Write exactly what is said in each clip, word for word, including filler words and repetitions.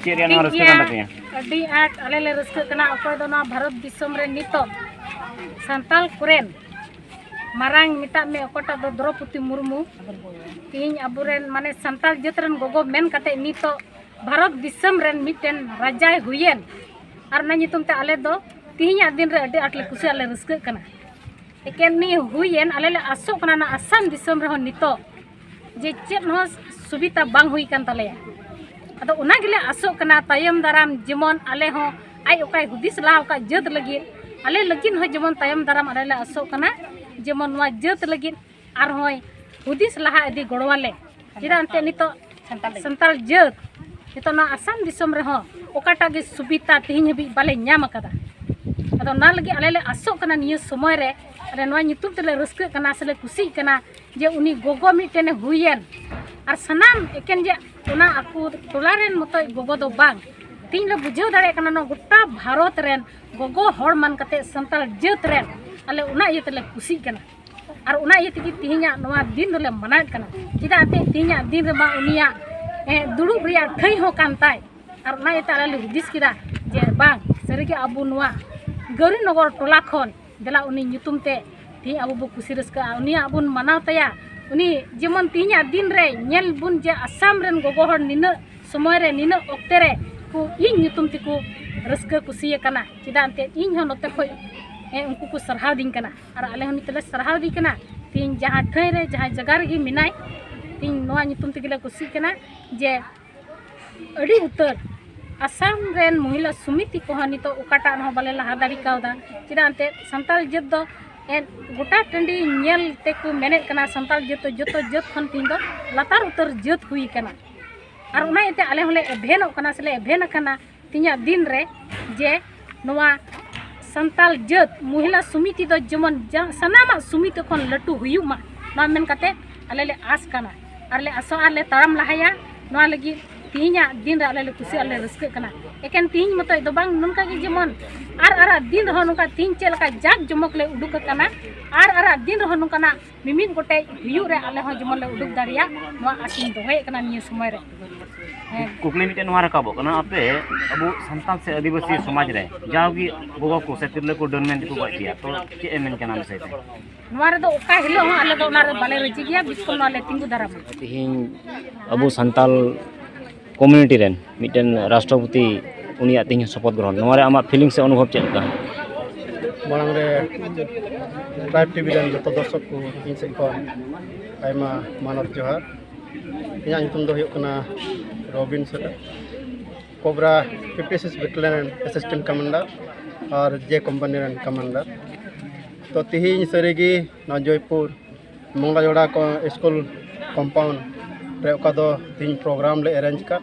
ᱪᱮᱫ ᱨᱮᱭᱟᱜ ᱱᱚᱣᱟ ᱨᱟᱹᱥᱠᱟᱹ ᱠᱟᱱ ᱛᱟᱯᱮᱭᱟ? ᱟᱹᱰᱤ ᱟᱸᱴ ᱟᱞᱮ ᱞᱮ ᱨᱟᱹᱥᱠᱟᱹᱜ ᱠᱟᱱᱟ᱾ ᱚᱠᱚᱭ ᱫᱚ ᱱᱚᱣᱟ ᱵᱷᱟᱨᱚᱛ ᱫᱤᱥᱚᱢ ᱨᱮ ᱱᱤᱛᱚᱜ ᱥᱟᱱᱛᱟᱲ ᱠᱚᱨᱮᱱ ᱢᱟᱨᱟᱝ, ᱢᱮᱛᱟᱜ ᱢᱮ, ᱚᱠᱚᱭᱴᱟᱜ ᱫᱚ ᱫᱨᱚᱯᱚᱫᱤ ᱢᱩᱨᱢᱩ, ᱛᱮᱦᱮᱧ ᱟᱵᱚᱨᱮᱱ, ᱢᱟᱱᱮ, ᱥᱟᱱᱛᱟᱲ ᱡᱟᱹᱛ ᱨᱮᱱ ᱜᱚᱜᱚ ᱢᱮᱱ ᱠᱟᱛᱮ ᱱᱤᱛᱚᱜ ᱵᱷᱟᱨᱚᱛ ᱫᱤᱥᱚᱢ ᱨᱮᱱ ᱢᱤᱫᱴᱮᱱ ᱨᱟᱡᱟᱭ ᱦᱩᱭᱮᱱ, ᱟᱨ ᱚᱱᱟ ᱧᱩᱛᱩᱢ ᱛᱮ ᱟᱞᱮ ᱫᱚ ᱛᱮᱦᱮᱧᱟᱜ ᱫᱤᱱ ᱨᱮ ᱟᱹᱰᱤ ᱟᱸᱴ ᱞᱮ ᱠᱩᱥᱤ ᱟᱨ ᱞᱮ ᱨᱟᱹᱥᱠᱟᱹᱜ ᱠᱟᱱᱟ᱾ ᱮᱠᱮᱱ ᱱᱤᱭᱟᱹ ᱦᱩᱭᱮᱱ, ᱟᱞᱮ ᱞᱮ ᱟᱥᱚᱜ ᱠᱟᱱᱟ ᱱᱚᱣᱟ ᱟᱥᱟᱢ ᱫᱤᱥᱚᱢ ᱨᱮᱦᱚᱸ ᱱᱤᱛᱚᱜ ᱡᱮ ᱪᱮᱫ ᱦᱚᱸ ᱥᱩᱵᱤᱫᱷᱟ ᱵᱟᱝ ᱦᱩᱭ ᱠᱟᱱ ᱛᱟᱞᱮᱭᱟ᱾ ᱟᱫᱚ ᱚᱱᱟ ᱜᱮᱞᱮ ᱟᱥᱚᱜ ᱠᱟᱱᱟ ᱛᱟᱭᱚᱢ ᱫᱟᱨᱟᱢ ᱡᱮᱢᱚᱱ ᱟᱞᱮ ᱦᱚᱸ ᱟᱡ ᱚᱠᱟᱭ ᱦᱩᱫᱤᱥ ᱞᱟᱦᱟ ᱟᱠᱟᱫ ᱡᱟᱹᱛ ᱞᱟᱹᱜᱤᱫ, ᱟᱞᱮ ᱞᱟᱹᱜᱤᱫ ᱦᱚᱸ ᱡᱮᱢᱚᱱ ᱛᱟᱭᱚᱢ ᱫᱟᱨᱟᱢ ᱟᱞᱮ ᱞᱮ ᱟᱥᱚᱜ ᱠᱟᱱᱟ ᱡᱮᱢᱚᱱ ᱱᱚᱣᱟ ᱡᱟᱹᱛ ᱞᱟᱹᱜᱤᱫ ᱟᱨᱦᱚᱸᱭ ᱦᱩᱫᱤᱥ ᱞᱟᱦᱟ ᱤᱫᱤ ᱜᱚᱲᱚᱣᱟᱞᱮ᱾ ᱪᱮᱫᱟᱜ ᱮᱱᱛᱮ ᱱᱤᱛᱚᱜ ᱥᱟᱱᱛᱟᱲ ᱞᱟᱹᱜᱤᱫ᱾ ᱥᱟᱱᱛᱟᱲ ᱡᱟᱹᱛ ᱱᱤᱛᱚᱜ ᱱᱚᱣᱟ ᱟᱥᱟᱢ ᱫᱤᱥᱚᱢ ᱨᱮᱦᱚᱸ ᱚᱠᱟᱴᱟᱜ ᱜᱮ ᱥᱩᱵᱤᱫᱷᱟ ᱛᱮᱦᱮᱧ ᱦᱟᱹᱵᱤᱡ ᱵᱟᱞᱮ ᱧᱟᱢ ᱟᱠᱟᱫᱟ᱾ ᱟᱫᱚ ᱚᱱᱟ ᱞᱟᱹᱜᱤᱫ ᱟᱞᱮ ᱞᱮ ᱟᱥᱚᱜ ᱠᱟᱱᱟ ᱱᱤᱭᱟᱹ ᱥᱚᱢᱚᱭ ᱨᱮ, ᱟᱞᱮ ᱱᱚᱣᱟ ᱧᱩᱛᱩᱢ ᱛᱮᱞᱮ ᱨᱟᱹᱥᱠᱟᱹᱜ ᱠᱟᱱᱟ ᱥᱮᱞᱮ ᱠᱩᱥᱤᱜ ᱠᱟᱱᱟ ᱡᱮ ᱩᱱᱤ ᱜᱚᱜᱚ ᱢᱤᱫᱴᱮᱱᱮ ᱦᱩᱭᱮᱱ, ᱟᱨ ᱥᱟᱱᱟᱢ ᱮᱠᱮᱱ ᱡᱮ ᱚᱱᱟ ᱟᱠᱚ ᱴᱚᱞᱟ ᱨᱮᱱ ᱢᱚᱛᱚᱡ ᱜᱚᱜᱚ ᱫᱚ ᱵᱟᱝ, ᱛᱮᱦᱮᱧ ᱞᱮ ᱵᱩᱡᱷᱟᱹᱣ ᱫᱟᱲᱮᱭᱟᱜ ᱠᱟᱱᱟ ᱱᱚᱣᱟ ᱜᱚᱴᱟ ᱵᱷᱟᱨᱚᱛ ᱨᱮᱱ ᱜᱚᱜᱚ ᱦᱚᱲ ᱢᱟᱱ ᱠᱟᱛᱮ ᱥᱟᱱᱛᱟᱲ ᱡᱟᱹᱛ ᱨᱮᱱ ᱟᱞᱮ ᱚᱱᱟ ᱤᱭᱟᱹ ᱛᱮᱞᱮ ᱠᱩᱥᱤᱜ ᱠᱟᱱᱟ᱾ ᱟᱨ ᱚᱱᱟ ᱤᱭᱟᱹ ᱛᱮᱜᱮ ᱛᱮᱦᱮᱧᱟᱜ ᱱᱚᱣᱟ ᱫᱤᱱ ᱫᱚᱞᱮ ᱢᱟᱱᱟᱣᱮᱫ ᱠᱟᱱᱟ᱾ ᱪᱮᱫᱟᱜ ᱮᱱᱛᱮᱫ ᱛᱮᱦᱮᱧᱟᱜ ᱫᱤᱱ ᱨᱮᱢᱟ ᱩᱱᱤᱭᱟᱜ, ᱮ, ᱫᱩᱲᱩᱵ ᱨᱮᱭᱟᱜ ᱴᱷᱟᱹᱭ ᱦᱚᱸ ᱠᱟᱱ ᱛᱟᱭ᱾ ᱟᱨ ᱚᱱᱟ ᱤᱭᱟᱹᱛᱮ ᱟᱞᱮ ᱞᱮ ᱦᱩᱫᱤᱥ ᱠᱮᱫᱟ ᱡᱮ ᱵᱟᱝ, ᱥᱟᱹᱨᱤᱜᱮ ᱟᱵᱚ ᱱᱚᱣᱟ ᱜᱟᱹᱨᱤᱱᱚᱜᱚᱨ ᱴᱚᱞᱟ ᱠᱷᱚᱱ ᱫᱮᱞᱟ ᱩᱱᱤ ᱧᱩᱛᱩᱢ ᱛᱮ ᱛᱮᱦᱮᱧ ᱟᱵᱚ ᱵᱚ ᱠᱩᱥᱤ ᱨᱟᱹᱥᱠᱟᱹᱜᱼᱟ, ᱩᱱᱤᱭᱟᱜ ᱵᱚᱱ ᱢᱟᱱᱟᱣ ᱛᱟᱭᱟ᱾ ᱩᱱᱤ ᱡᱮᱢᱚᱱ ᱛᱮᱦᱮᱧᱟᱜ ᱫᱤᱱ ᱨᱮ ᱧᱮᱞ ᱵᱚᱱ ᱡᱮ ᱟᱥᱟᱢ ᱨᱮᱱ ᱜᱚᱜᱚ ᱦᱚᱲ ᱱᱤᱱᱟᱹᱜ ᱥᱚᱢᱚᱭ ᱨᱮ, ᱱᱤᱱᱟᱹᱜ ᱚᱠᱛᱮ ᱨᱮ ᱠᱚ ᱤᱧ ᱧᱩᱛᱩᱢ ᱛᱮᱠᱚ ᱨᱟᱹᱥᱠᱟᱹ ᱠᱩᱥᱤᱭᱟᱠᱟᱱᱟ᱾ ᱪᱮᱫᱟᱜ ᱮᱱᱛᱮᱫ ᱤᱧ ᱦᱚᱸ ᱱᱚᱛᱮ ᱠᱷᱚᱡ, ᱮ, ᱩᱱᱠᱩ ᱠᱚ ᱥᱟᱨᱦᱟᱣ ᱫᱤᱧ ᱠᱟᱱᱟ ᱟᱨ ᱟᱞᱮ ᱦᱚᱸ ᱱᱤᱛᱚᱜ ᱞᱮ ᱥᱟᱨᱦᱟᱣ ᱫᱤ ᱠᱟᱱᱟ᱾ ᱛᱮᱦᱮᱧ ᱡᱟᱦᱟᱸ ᱴᱷᱟᱹᱭ ᱨᱮ, ᱡᱟᱦᱟᱸ ᱡᱟᱭᱜᱟ ᱨᱮᱜᱮ ᱢᱮᱱᱟᱭ, ᱛᱮᱦᱮᱧ ᱱᱚᱣᱟ ᱧᱩᱛᱩᱢ ᱛᱮᱜᱮ ᱞᱮ ᱠᱩᱥᱤᱜ ᱠᱟᱱᱟ ᱡᱮ ᱟᱹᱰᱤ ᱩᱛᱟᱹᱨ ᱟᱥᱟᱢ ᱨᱮᱱ ᱢᱚᱦᱤᱞᱟ ᱥᱚᱢᱤᱛᱤ ᱠᱚᱦᱚᱸ ᱱᱤᱛᱚᱜ ᱚᱠᱟᱴᱟᱜ ᱨᱮᱦᱚᱸ ᱵᱟᱞᱮ ᱞᱟᱦᱟ ᱫᱟᱲᱮ ᱠᱟᱣᱫᱟ᱾ ᱪᱮᱫᱟᱜ ᱮᱱᱛᱮᱫ ᱥᱟᱱᱛᱟᱲ ᱡᱟᱹᱛ ᱫᱚ ᱮᱱ ᱜᱚᱴᱟ ᱴᱟᱺᱰᱤ ᱧᱮᱞ ᱛᱮᱠᱚ ᱢᱮᱱᱮᱫ ᱠᱟᱱᱟ ᱥᱟᱱᱛᱟᱲ ᱡᱟᱹᱛ ᱫᱚ ᱡᱚᱛᱚ ᱡᱟᱹᱛ ᱠᱷᱚᱱ ᱛᱮᱦᱮᱧ ᱫᱚ ᱞᱟᱛᱟᱨ ᱩᱛᱟᱹᱨ ᱡᱟᱹᱛ ᱦᱩᱭ ᱠᱟᱱᱟ᱾ ᱟᱨ ᱚᱱᱟ ᱤᱭᱟᱹᱛᱮ ᱟᱞᱮ ᱦᱚᱸᱞᱮ ᱮᱵᱷᱮᱱᱚᱜ ᱠᱟᱱᱟ ᱥᱮᱞᱮ ᱮᱵᱷᱮᱱ ᱟᱠᱟᱱᱟ ᱛᱮᱦᱮᱧᱟᱜ ᱫᱤᱱ ᱨᱮ ᱡᱮ ᱱᱚᱣᱟ ᱥᱟᱱᱛᱟᱲ ᱡᱟᱹᱛ ᱢᱚᱦᱤᱞᱟ ᱥᱚᱢᱤᱛᱤ ᱫᱚ ᱡᱮᱢᱚᱱ ᱡᱟ-, ᱥᱟᱱᱟᱢᱟᱜ ᱥᱚᱢᱤᱛᱤ ᱠᱷᱚᱱ ᱞᱟᱹᱴᱩ ᱦᱩᱭᱩᱜ ᱢᱟ, ᱱᱚᱣᱟ ᱢᱮᱱ ᱠᱟᱛᱮ ᱟᱞᱮ ᱞᱮ ᱟᱥ ᱠᱟᱱᱟ ᱟᱨ ᱞᱮ ᱟᱥᱚᱜᱼᱟ ᱟᱨ ᱞᱮ ᱛᱟᱲᱟᱢ ᱞᱟᱦᱟᱭᱟ᱾ ᱱᱚᱣᱟ ᱞᱟᱹᱜᱤᱫ ᱛᱮᱦᱮᱧᱟᱜ ᱫᱤᱱ ᱨᱮ ᱟᱞᱮ ᱞᱮ ᱠᱩᱥᱤ ᱟᱨ ᱞᱮ ᱨᱟᱹᱥᱠᱟᱹᱜ ᱠᱟᱱᱟ᱾ ᱮᱠᱮᱱ ᱛᱮᱦᱮᱧ ᱢᱚᱛᱚᱡ ᱫᱚ ᱵᱟᱝ, ᱱᱚᱝᱠᱟ ᱜᱮ ᱡᱮᱢᱚᱱ ᱟᱨ ᱟᱨᱟᱜ ᱫᱤᱱ ᱨᱮᱦᱚᱸ ᱱᱚᱝᱠᱟ ᱛᱮᱦᱮᱧ ᱪᱮᱫ ᱞᱮᱠᱟ ᱡᱟᱠ ᱡᱚᱢᱚᱠ ᱞᱮ ᱩᱰᱩᱠ ᱟᱠᱟᱱᱟ, ᱟᱨ ᱟᱨᱟᱜ ᱫᱤᱱ ᱨᱮᱦᱚᱸ ᱱᱚᱝᱠᱟᱱᱟᱜ ᱢᱤᱢᱤᱫ ᱜᱚᱴᱮᱡ ᱦᱩᱭᱩᱜ ᱨᱮ ᱟᱞᱮ ᱦᱚᱸ ᱡᱮᱢᱚᱱ ᱞᱮ ᱩᱰᱩᱠ ᱫᱟᱲᱮᱭᱟᱜ, ᱱᱚᱣᱟ ᱟᱥᱤᱧ ᱫᱚᱦᱚᱭᱮᱫ ᱠᱟᱱᱟ ᱱᱤᱭᱟᱹ ᱥᱚᱢᱚᱭ ᱨᱮ᱾ ᱦᱮᱸ᱾ ᱠᱩᱠᱞᱤ ᱢᱤᱫᱴᱮᱱ ᱱᱚᱣᱟ ᱨᱟᱠᱟᱵᱚᱜ ᱠᱟᱱᱟ, ᱟᱯᱮ ᱟᱵᱚ ᱥᱟᱱᱛᱟᱲ ᱥᱮ ᱟᱹᱫᱤᱵᱟᱹᱥᱤ ᱥᱚᱢᱟᱡᱽ ᱨᱮ ᱡᱟᱣᱜᱮ ᱜᱚᱜᱚ ᱠᱚ ᱥᱮ ᱛᱤᱨᱞᱟᱹ ᱠᱚ ᱰᱟᱹᱱ ᱢᱮᱱ ᱛᱮᱠᱚ ᱜᱚᱡ ᱜᱮᱭᱟ, ᱛᱚ ᱪᱮᱫ ᱮᱢ ᱢᱮᱱ ᱠᱟᱱᱟ ᱚᱱᱟ ᱵᱤᱥᱚᱭ ᱛᱮ? ᱱᱚᱣᱟ ᱨᱮᱫᱚ ᱚᱠᱟ ᱦᱤᱞᱳᱜ ᱦᱚᱸ ᱟᱞᱮ ᱫᱚ ᱚᱱᱟ ᱨᱮ ᱵᱟᱞᱮ ᱨᱟᱹᱡᱤ ᱜᱮᱭᱟ, ᱵᱤᱥᱠᱚᱞ ᱱᱚᱣᱟ ᱞᱮ ᱛᱤᱸᱜᱩ ᱫᱟᱨᱟᱢᱟ᱾ ᱛᱮᱦᱮᱧ ᱟᱵᱚ ᱥᱟᱱᱛᱟᱞ ᱠᱚᱢᱤᱭᱩᱱᱤᱴᱤ ᱨᱮᱱ ᱢᱤᱫᱴᱮᱱ ᱨᱟᱥᱴᱨᱚᱯᱚᱛᱤ, ᱩᱱᱤᱭᱟᱜ ᱛᱮᱦᱮᱧ ᱥᱚᱯᱚᱛ ᱜᱨᱚᱦᱚᱱ, ᱱᱚᱣᱟ ᱨᱮ ᱟᱢᱟᱜ ᱯᱷᱤᱞᱤᱝ ᱥᱮ ᱚᱱᱩᱵᱷᱚᱵ ᱪᱮᱫ ᱞᱮᱠᱟ? ᱢᱟᱲᱟᱝ ᱨᱮ ᱴᱨᱟᱭᱤᱵᱽ ᱴᱤᱵᱷᱤ ᱨᱮᱱ ᱡᱚᱛᱚ ᱫᱚᱨᱥᱚᱠ ᱠᱚ ᱤᱧ ᱥᱮᱫ ᱠᱷᱚᱱ ᱟᱭᱢᱟ ᱢᱟᱱᱚᱛ ᱡᱚᱦᱟᱨ᱾ ᱤᱧᱟᱹᱜ ᱧᱩᱛᱩᱢ ᱫᱚ ᱦᱩᱭᱩᱜ ᱠᱟᱱᱟ ᱨᱚᱵᱤᱱ ᱥᱚᱨᱮᱱ, ᱠᱳᱵᱨᱟ ᱯᱷᱤᱯᱴᱤ ᱥᱤᱠᱥ ᱵᱮᱴᱟᱞᱤᱭᱚᱱ ᱨᱮᱱ ᱮᱥᱤᱥᱴᱮᱱᱴ ᱠᱟᱢᱟᱱᱰᱟᱨ ᱟᱨ ᱡᱮ ᱠᱳᱢᱯᱟᱱᱤ ᱨᱮᱱ ᱠᱟᱢᱟᱱᱰᱟᱨ᱾ ᱛᱚ, ᱛᱮᱦᱮᱧ ᱥᱟᱹᱨᱤᱜᱮ ᱱᱚᱣᱟ ᱡᱚᱭᱯᱩᱨ ᱢᱚᱝᱞᱟᱡᱚᱲᱟ ᱠᱚ ᱥᱠᱩᱞ ᱠᱚᱢᱯᱟᱣᱩᱱᱰ ᱨᱮ ᱚᱠᱟ ᱫᱚ ᱛᱮᱦᱮᱧ ᱯᱨᱳᱜᱨᱟᱢ ᱞᱮ ᱮᱨᱮᱧᱡᱽ ᱟᱠᱟᱫ,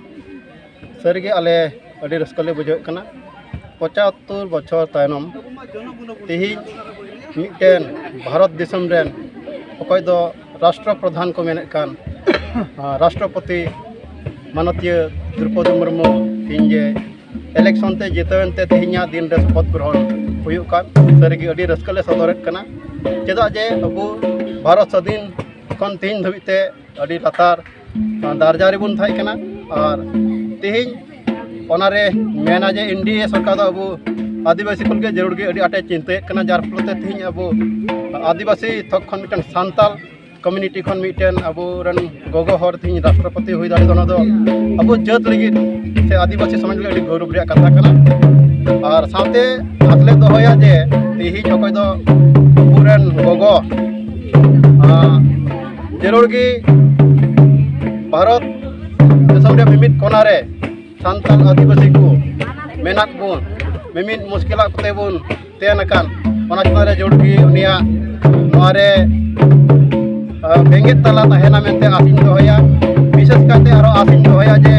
ᱥᱟᱹᱨᱤᱜᱮ ᱟᱞᱮ ᱟᱹᱰᱤ ᱨᱟᱹᱥᱠᱟᱹ ᱞᱮ ᱵᱩᱡᱷᱟᱹᱣᱮᱫ ᱠᱟᱱᱟ᱾ ᱯᱚᱸᱪᱟᱛᱛᱳᱨ ᱵᱚᱪᱷᱚᱨ ᱛᱟᱭᱱᱚᱢ ᱛᱮᱦᱮᱧ ᱢᱤᱫᱴᱮᱱ ᱵᱷᱟᱨᱚᱛ ᱫᱤᱥᱚᱢ ᱨᱮᱱ ᱚᱠᱚᱭ ᱫᱚ ᱨᱟᱥᱴᱨᱚ ᱯᱨᱚᱫᱷᱟᱱ ᱠᱚ ᱢᱮᱱᱮᱫ ᱠᱟᱱ, ᱟᱨ ᱨᱟᱥᱴᱨᱚᱯᱚᱛᱤ ᱢᱟᱱᱚᱛᱤᱭᱟᱹ ᱫᱨᱳᱯᱚᱫᱤ ᱢᱩᱨᱢᱩ ᱛᱮᱦᱮᱧ ᱡᱮ ᱤᱞᱮᱠᱥᱚᱱ ᱛᱮ ᱡᱤᱛᱟᱹᱣ ᱮᱱᱛᱮ ᱛᱮᱦᱮᱧᱟᱜ ᱫᱤᱱ ᱨᱮ ᱥᱚᱯᱚᱛ ᱜᱨᱚᱦᱚᱱ ᱦᱩᱭᱩᱜ ᱠᱟᱱ, ᱥᱟᱹᱨᱤᱜᱮ ᱟᱹᱰᱤ ᱨᱟᱹᱥᱠᱟᱹ ᱞᱮ ᱥᱚᱫᱚᱨᱮᱫ ᱠᱟᱱᱟ᱾ ᱪᱮᱫᱟᱜ ᱡᱮ ᱟᱵᱚ ᱵᱷᱟᱨᱚᱛ ᱥᱟᱹᱫᱷᱤᱱ ᱠᱷᱚᱱ ᱛᱮᱦᱮᱧ ᱫᱷᱟᱹᱵᱤᱡ ᱛᱮ ᱟᱹᱰᱤ ᱞᱟᱛᱟᱨ ᱫᱟᱨᱡᱟ ᱨᱮᱵᱚᱱ ᱛᱟᱦᱮᱸ ᱠᱟᱱᱟ᱾ ᱟᱨ ᱛᱮᱦᱮᱧ ᱚᱱᱟᱨᱮ ᱢᱮᱱᱟ ᱡᱮ ᱮᱱ ᱰᱤ ᱮ ᱥᱚᱨᱠᱟᱨ ᱫᱚ ᱟᱵᱚ ᱟᱹᱫᱤᱵᱟᱹᱥᱤ ᱠᱚ ᱞᱟᱹᱜᱤᱫ ᱡᱟᱹᱨᱩᱲ ᱜᱮ ᱟᱹᱰᱤ ᱟᱸᱴᱮ ᱪᱤᱱᱛᱟᱹᱭᱮᱫ ᱠᱟᱱᱟ, ᱡᱟᱨ ᱯᱷᱚᱞᱮ ᱛᱮ ᱛᱮᱦᱮᱧ ᱟᱵᱚ ᱟᱹᱫᱤᱵᱟᱹᱥᱤ ᱛᱷᱚᱠ ᱠᱷᱚᱱ ᱢᱤᱫᱴᱟᱝ ᱥᱟᱱᱛᱟᱞ ᱠᱚᱢᱤᱭᱩᱱᱤᱴᱤ ᱠᱷᱚᱱ ᱢᱤᱫᱴᱮᱱ ᱟᱵᱚᱨᱮᱱ ᱜᱚᱜᱚ ᱦᱚᱲ ᱛᱮᱦᱮᱧ ᱨᱟᱥᱴᱨᱚᱯᱚᱛᱤ ᱦᱩᱭ ᱫᱟᱲᱮᱭᱟᱜ, ᱚᱱᱟ ᱫᱚ ᱟᱵᱚ ᱡᱟᱹᱛ ᱞᱟᱹᱜᱤᱫ ᱥᱮ ᱟᱹᱫᱤᱵᱟᱹᱥᱤ ᱥᱚᱢᱟᱡᱽ ᱞᱟᱹᱜᱤᱫ ᱟᱹᱰᱤ ᱜᱚᱨᱚᱵᱽ ᱨᱮᱭᱟᱜ ᱠᱟᱛᱷᱟ ᱠᱟᱱᱟ᱾ ᱟᱨ ᱥᱟᱶᱛᱮ ᱟᱥ ᱞᱮ ᱫᱚᱦᱚᱭᱟ ᱡᱮ ᱛᱮᱦᱮᱧ ᱚᱠᱚᱭ ᱫᱚ ᱟᱵᱚᱨᱮᱱ ᱜᱚᱜᱚ, ᱟᱸ, ᱡᱟᱹᱨᱩᱲ ᱜᱮ ᱵᱷᱟᱨᱚᱛ ᱫᱤᱥᱚᱢ ᱨᱮᱭᱟᱜ ᱢᱤᱢᱤᱫ ᱠᱚᱱᱟ ᱨᱮ ᱥᱟᱱᱛᱟᱲ ᱟᱹᱫᱤᱵᱟᱹᱥᱤ ᱠᱚ ᱢᱮᱱᱟᱜ ᱵᱚᱱ, ᱢᱤᱢᱤᱫ ᱢᱩᱥᱠᱤᱞᱟᱜ ᱠᱚᱛᱮ ᱵᱚᱱ ᱛᱮᱱ ᱟᱠᱟᱱ, ᱚᱱᱟ ᱪᱮᱛᱟᱱ ᱨᱮ ᱡᱳᱨ ᱜᱮ ᱩᱱᱤᱭᱟᱜ ᱱᱚᱣᱟ ᱨᱮ, ᱟ, ᱵᱮᱸᱜᱮᱫ ᱛᱟᱞᱟ ᱛᱟᱦᱮᱱᱟ ᱢᱮᱱᱛᱮ ᱟᱥᱤᱧ ᱫᱚᱦᱚᱭᱟ᱾ ᱵᱤᱥᱮᱥ ᱠᱟᱭᱛᱮ ᱟᱨᱚ ᱟᱥᱤᱧ ᱫᱚᱦᱚᱭᱟ ᱡᱮ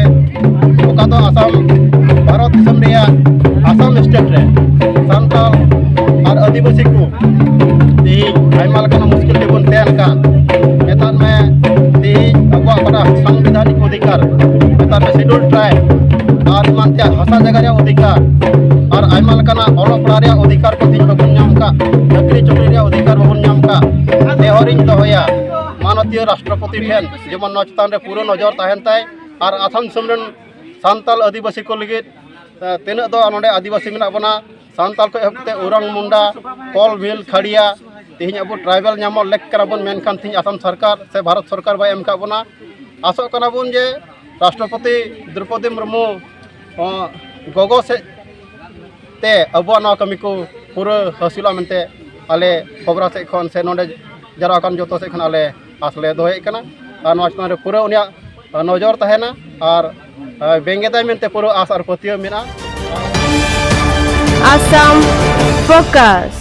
ᱚᱠᱟ ᱫᱚ ᱟᱥᱟᱢ, ᱵᱷᱟᱨᱚᱛ ᱫᱤᱥᱚᱢ ᱨᱮᱭᱟᱜ ᱟᱥᱟᱢ ᱥᱴᱮᱴ ᱨᱮ ᱥᱟᱱᱛᱟᱲ ᱟᱨ ᱟᱹᱫᱤᱵᱟᱹᱥᱤ ᱠᱚ ᱛᱮᱦᱮᱧ ᱟᱭᱢᱟ ᱞᱮᱠᱟᱱᱟᱜ ᱢᱩᱥᱠᱤᱞ ᱛᱮᱵᱚᱱ ᱛᱮᱱ ᱠᱟᱱ, ᱢᱮᱛᱟᱜ ᱢᱮ ᱛᱮᱦᱮᱧ ᱟᱵᱚᱣᱟᱜ ᱚᱠᱟᱴᱟᱜ ᱥᱟᱝᱵᱤᱫᱷᱟᱱᱤᱠ ᱚᱫᱷᱤᱠᱟᱨ, ᱢᱮᱛᱟᱜ ᱢᱮ ᱥᱤᱰᱩᱞ ᱴᱨᱟᱭᱤᱵᱽ ᱟᱨ ᱮᱢᱟᱱ ᱛᱮᱭᱟᱜ ᱦᱟᱥᱟ ᱡᱟᱭᱜᱟ ᱨᱮᱭᱟᱜ ᱚᱫᱷᱤᱠᱟᱨ ᱟᱨ ᱟᱭᱢᱟ ᱞᱮᱠᱟᱱᱟᱜ ᱚᱞᱚᱜ ᱯᱟᱲᱦᱟᱜ ᱨᱮᱭᱟᱜ ᱚᱫᱷᱤᱠᱟᱨ ᱠᱚ ᱛᱮᱦᱮᱧ ᱵᱟᱵᱚᱱ ᱧᱟᱢ ᱠᱟᱜ, ᱪᱟᱹᱠᱨᱤ ᱪᱩᱠᱨᱤ ᱨᱮᱭᱟᱜ ᱚᱫᱷᱤᱠᱟᱨ ᱵᱟᱵᱚᱱ ᱧᱟᱢ ᱠᱟᱜ᱾ ᱱᱮᱦᱚᱨᱤᱧ ᱫᱚᱦᱚᱭᱟ ᱢᱟᱱᱚᱛᱤᱭᱟᱹ ᱨᱟᱥᱴᱨᱚᱯᱚᱛᱤ ᱴᱷᱮᱱ, ᱡᱮᱢᱚᱱ ᱱᱚᱣᱟ ᱪᱮᱛᱟᱱ ᱨᱮ ᱯᱩᱨᱟᱹ ᱱᱚᱡᱚᱨ ᱛᱟᱦᱮᱱ ᱛᱟᱭ ᱟᱨ ᱟᱥᱟᱢ ᱫᱤᱥᱚᱢ ᱨᱮᱱ ᱥᱟᱱᱛᱟᱞ ᱟᱹᱫᱤᱵᱟᱹᱥᱤ ᱠᱚ ᱞᱟᱹᱜᱤᱫ ᱛᱤᱱᱟᱹᱜ ᱫᱚ ᱱᱚᱰᱮ ᱟᱹᱫᱤᱵᱟᱹᱥᱤ ᱢᱮᱱᱟᱜ ᱵᱚᱱᱟ, ᱥᱟᱱᱛᱟᱞ ᱠᱷᱚᱱ ᱮᱦᱚᱵ ᱠᱟᱛᱮ ᱳᱨᱟᱝ ᱢᱩᱱᱰᱟ, ᱠᱚᱞ, ᱵᱷᱤᱞ, ᱠᱷᱟᱲᱤᱭᱟ, ᱛᱮᱦᱮᱧ ᱟᱵᱚ ᱴᱨᱟᱭᱵᱟᱞ ᱧᱟᱢᱚᱜ ᱞᱮᱠ ᱠᱟᱱᱟ ᱵᱚᱱ, ᱢᱮᱱᱠᱷᱟᱱ ᱛᱮᱦᱮᱧ ᱟᱥᱟᱢ ᱥᱚᱨᱠᱟᱨ ᱥᱮ ᱵᱷᱟᱨᱚᱛ ᱥᱚᱨᱠᱟᱨ ᱵᱟᱭ ᱮᱢ ᱠᱟᱜ ᱵᱚᱱᱟ᱾ ᱟᱥᱚᱜ ᱠᱟᱱᱟ ᱵᱚᱱ ᱡᱮ ᱨᱟᱥᱴᱨᱚᱯᱚᱛᱤ ᱫᱨᱚᱯᱚᱫᱤ ᱢᱩᱨᱢᱩ, ᱚ, ᱜᱚᱜᱚ ᱥᱮᱫ ᱛᱮ ᱟᱵᱚᱣᱟᱜ ᱱᱚᱣᱟ ᱠᱟᱹᱢᱤ ᱠᱚ ᱯᱩᱨᱟᱹ ᱦᱟᱹᱥᱤᱞᱚᱜᱼᱟ ᱢᱮᱱᱛᱮ ᱟᱞᱮ ᱠᱷᱚᱵᱽᱨᱟ ᱥᱮᱫ ᱠᱷᱚᱱ ᱥᱮ ᱱᱚᱰᱮ ᱡᱟᱨᱣᱟ ᱟᱠᱟᱱ ᱡᱚᱛᱚ ᱥᱮᱫ ᱠᱷᱚᱱ ᱟᱞᱮ ᱟᱥ ᱞᱮ ᱫᱚᱦᱚᱭᱮᱫ ᱠᱟᱱᱟ᱾ ᱟᱨ ᱱᱚᱣᱟ ᱪᱮᱛᱟᱱ ᱨᱮ ᱯᱩᱨᱟᱹ ᱩᱱᱤᱭᱟᱜ ᱱᱚᱡᱚᱨ ᱛᱟᱦᱮᱱᱟ ᱟᱨ, ᱟᱨ, ᱵᱮᱸᱜᱮᱫᱟᱭ ᱢᱮᱱᱛᱮ ᱯᱩᱨᱟᱹ ᱟᱥ ᱟᱨ ᱯᱟᱹᱛᱭᱟᱹᱣ ᱢᱮᱱᱟᱜᱼᱟ᱾ Assam Focus.